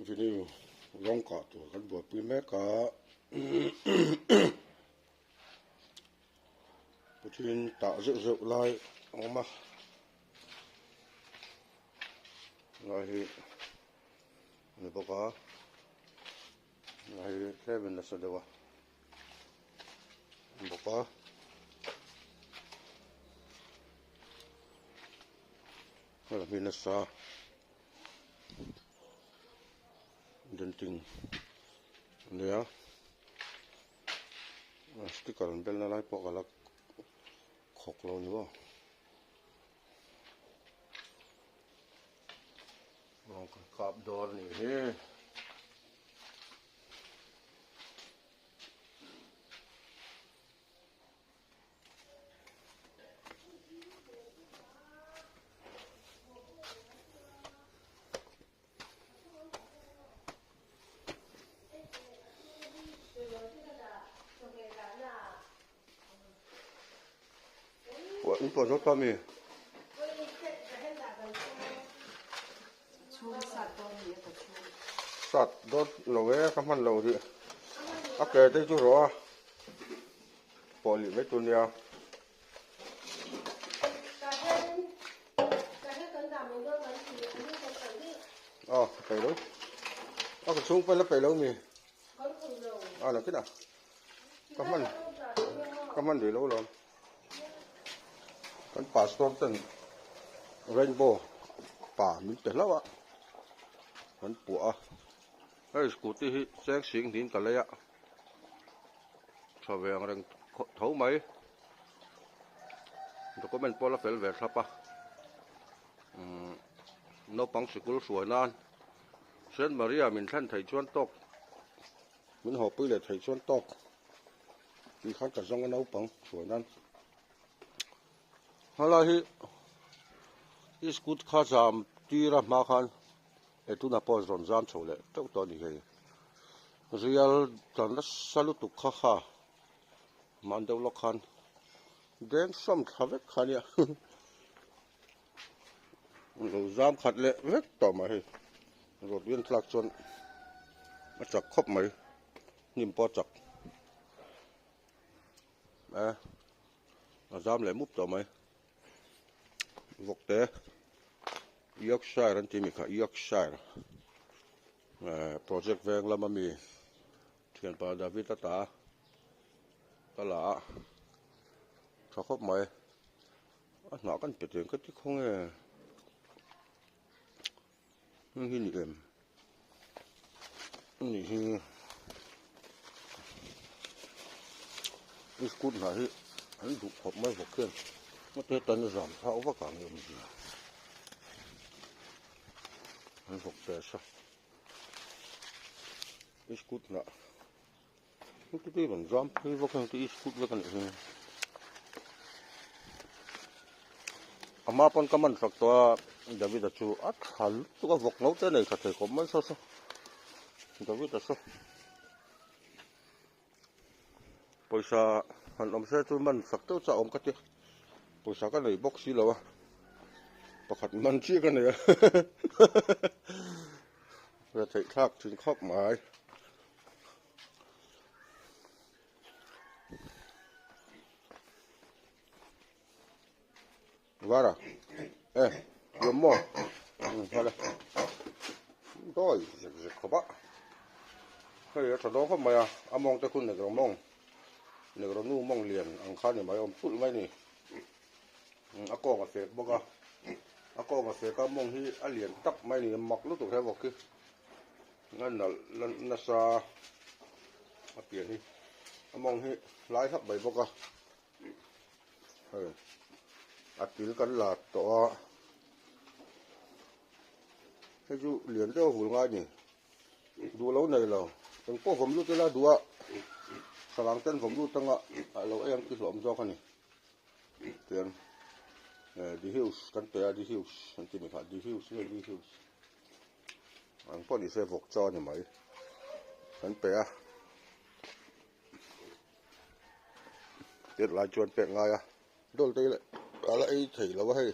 Vinyl rawng kah tur kan buaipui mek a Pathian tah zeuh zeuh lai a awm a lai hi a ni bawk a lai hi tlem in nasa deuh a ni bawk a. Hei hi nasa denting a nia sticker an belna lai pawh ka la khawk lo ni maw rawng kan kap dawn a nih hi. In pawh zawk ta mi? Sat dawt lo e ka hman lo rih. A ke te chu rawh a. Pawh lih mai tur nia. Aw ka peih lo. A ka chhung pawn la peih lo mi. A la kina. Ka hman ka hman rih lo lawm. Kan pastor ten rainbow pa min pe hlauh a. Kan puah a. Hei scooty hi cheng sing niin ka lei a. Tha ve ang reng tho mai. Document pawh la fel ve thlap a. Umm naupang sikul hruai nan Saint Maria min thlen theih chuan tawk min haw pui leh theih chuan tawk tih khan ka zawng a naupang hruai nan. Helai hi i scooty kha zam tir a hma khan e tunah pawh rawn zam chho leh teuh tawh a ni hei. Rial tla nasa lutuk kha kha man deuh lawk khan deng sawm thla vek kha nia lo zam khat leh vek tawh mai hei rawt rian tlak chuan a chak khawp mai hnim pawh a chak e a zam leh mup tawh mai vawk te Yorkshire an tih mi kha Yorkshire. Project veng lama mi thianpa David a ta ka la a tha khawp mai a hnah kan pe teng ka ti khaw nge heng hi ni em ni hi iskut hnah hi an duh khawp mai bawk hian hmate tan a zam thau vak ang em zia. An vawk ve sa iskut hnah heti rawn zam phei vak ang te iskut vek a nih hi a hma pawn ka man sak tawh a David-a chu a tha lutuk a vawk ngo te a nei tha thei khawp mai saw saw David-a saw pawisa han awm se chu man sak deuh chauh awm ka ti pawisa ka nei bawk si lo a pakhat man chiah ka nei a la theih thlak thin khawp mai Vara e lawm maw umm hale dawi zek zek khawp a hei a tha dawn khawp mai a a mawng te khu negro mawng negro nu mawng lian ang kha ni mai a awm pulh mai a ni a kawng a fek bawk a a kawng a fek a mawng hi a lian tak mai a ni a mak lutuk he vawk hi a nalh nasa a pian hi a mawng hi lai hlap mai bawk a. Hei a til kan la tawh a hei chu lian deuh a vul ngai a ni duh lo nei lo eng pawh vawm lut ila duh a salang ten vawm lut anga a lo ei ang tih hlawm zawk a ni tiang eh the hills kan pe a the hills an ti mi kha the hills nge the hills ang pawh ni se vawk chaw a ni mai kan pe a. Tet lai chuan pek ngai a dawl te leh a la ei thei lo a hei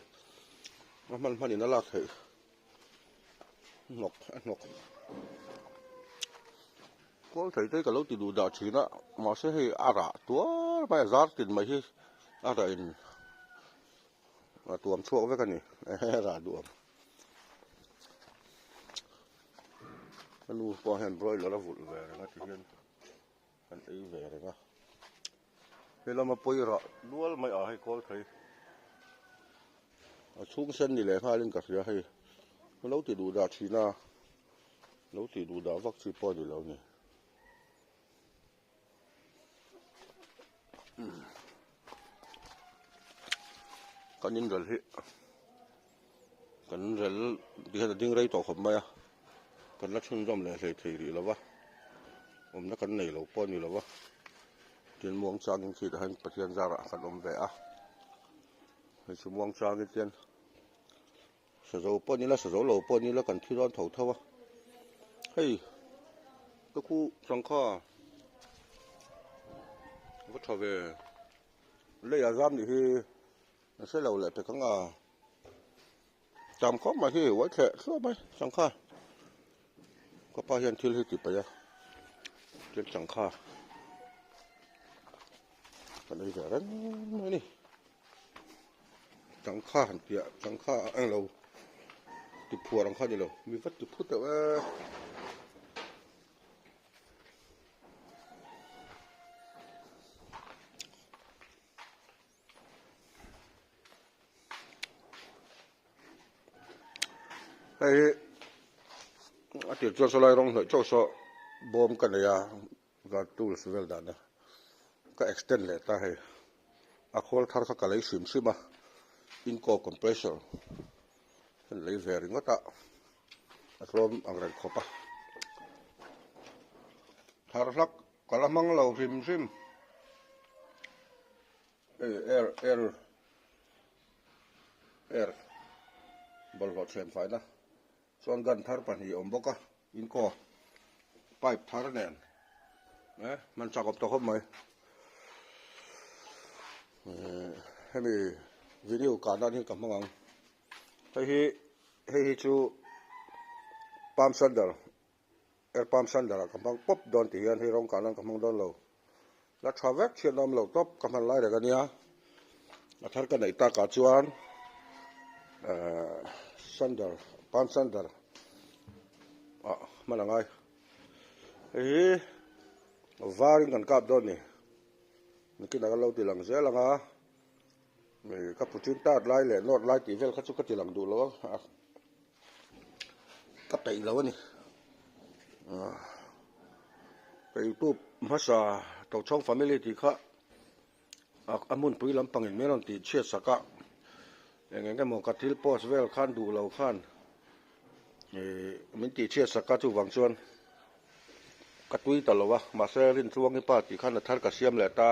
a hman hman in a lak theih hnawk a hnawk. Kawl thei te hi ka lo ti duh dah thin a, mahse hei a rah tuar mai a, zar tin mai hi a rah in a tuam chhuak vek a ni, a rah duh ang. Ka nu pawh hian broiler a vulh ve reng a ti hian kan ei ve reng a. He lama pawi rah nual mai ah hei kawl thei a chhung sen ni leh nghalin ka hria hei ka lo ti duh dah thin a lo ti duh dah vak chi pawh a ni lo ni. Kan inrel hi kan rel ti hian a ding rei tawh khawp mai a kan la chhunzawm leh hlei thei rih lo va awmna kan nei lo pawh a ni lo va tin muang changin khi tah hian Pathian zarah kan awm ve a hei chu muang changin tian Sazo pawh ni la sazo lo pawh ni la kan thi dawn tho tho a hei ka khu sangha va tha ve lei a zam nih hi a hre lo leh pek ang a tam khawp mai hi uai thleh thluah mai sangha ka pa hian thil hi ti paih a chuan sangha kan ei ve reng mai a ni. Changkha han tih ah changkha a englo ti phuar ang kha a ni lo mi vat ti phut deuh e. Hei hi a tir chuan sawlai rawng hnawih chauh saw bawm ka nei a. Guard tools vel dahna ka extend leh ta hei a khawl thar kha ka lei hrim hrim a inco compressor kan lei ve ringawt a a tlawm ang reng khawp a thar hlak ka la hmang lo hrim hrim hei air air air bawlhhlawh thian faina chuan gun thar pahnih a awm bawk a. Inkaw pipe thar nen eh hman chak awm ta khawp mai eh hemi video kah nan hian ka hmang ang hei hi hei hi chu palm sander air palm sander ah ka hmang pawp dawn tih hian hei rawng kah nan ka hmang dawn lo la tha vek chhiat na awm lo tawp ka hman lai reng ania a thar ka neih takah chuan eh sander palm sander ah hman a ngai hei hi varin kan kap dawn a ni nikinah kan lo ti lang zel ang a ka putin tat lai leh nawt lai tih vel kha chu ka ti lang duh lo a ka peih lo a ni ka youtube hmasa Tochhawng family tih kha a hmunpui lampangin min rawn tih chhiat sak a eng eng emaw ka thil post vel khan duh lo khan ih min tih chhiat sak a chuvang chuan ka tui ta lo a mahse Rintluangi pa tih khan a thar ka siam leh ta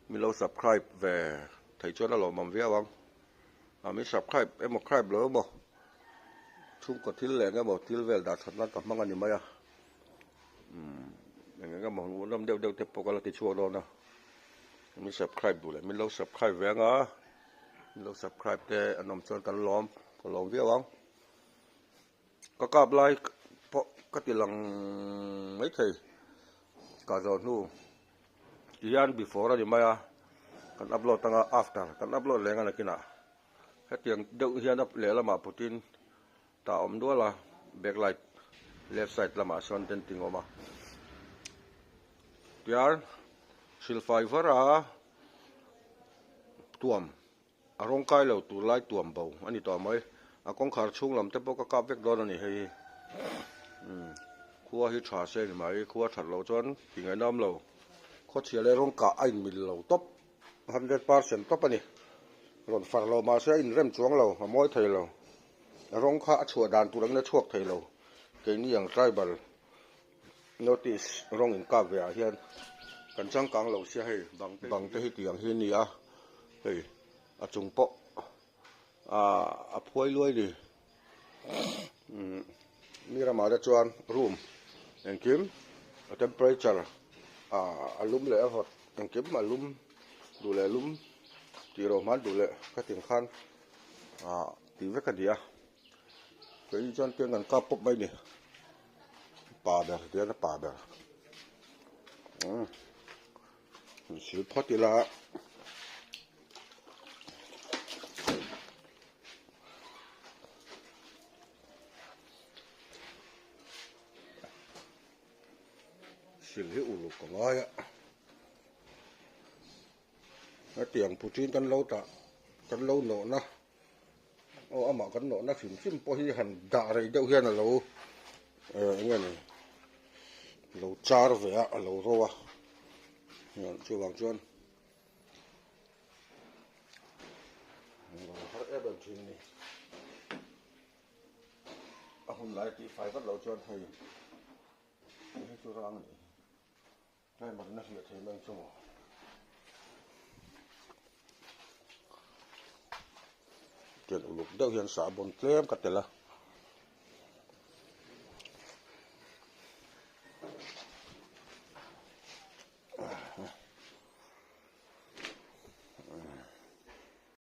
min lo subscribe ve theih chuan a lawmawm viau ang. A min subscribe emaw cribe lo emaw chhungkaw thil leh eng emaw thil vel dah that nan ka hmang a ni mai a umm eng eng emaw ngaihnawm deuh deuh te pawh ka la ti chhuak dawn a min subscribe duh leh min lo subscribe ve ang a min lo subscribe te an awm chuan kan lawm ka lawm viau ang ka kap lai pawh ka ti lang maithei ka zawh hnu. Tihian before a ni mai a, kan upload anga after kan upload leng a nakinah hetiang deuh hian a lehlamah putin tah a awm dual a, back light left side lamah sawn denting a awm a. Tihian hrilhfai var a tuam a rawng kai lo tur lai tuam bo a ni tawh mai a kawngkhar chhung lam te pawh ka kap vek dawn a ni hei hi umm khua hi tha se ni mai khua that loh chuan tih ngaihna awm lo khawchhia leh rawng kah a inmil lo tawp 100% tawp a ni rawn far lo mahse a inrem chuang lo a mawi thei lo rawng kha a chhuah dan tur angin a chhuak thei lo keini ang tribal notice rawng inkap ve ah hian kan changkang lo sia hei bang te hi tiang hi a ni a hei a chung pawh ah a phuai luai ni umm mi ramah te chuan room engkim a temperature ah a lum leh a vawt engkim a lum duh leh lum tih rawh hman duh leh khatin khan ah tih vek a ni a keini chuan tiang kan kap pawp mai a ni. pa ber tihian a pa ber umm han sil phawt ila. Sil hi uluk ka ngai a hetiang phuṭin kan lo tah kan lo nawhna aw amah kan nawhna hrim hrim pawh hi han dah rei deuh hian a lo eh eng nge ni lo char ve a a lo ro a chuvang chuan. Har em em thin a ni. A hun lai tih fai vat loh chuan hei hei chu rang a nih hi. Driver in a hliah thei mai chu maw. Tian uluk deuh hian sahbawn tlem ka tel a.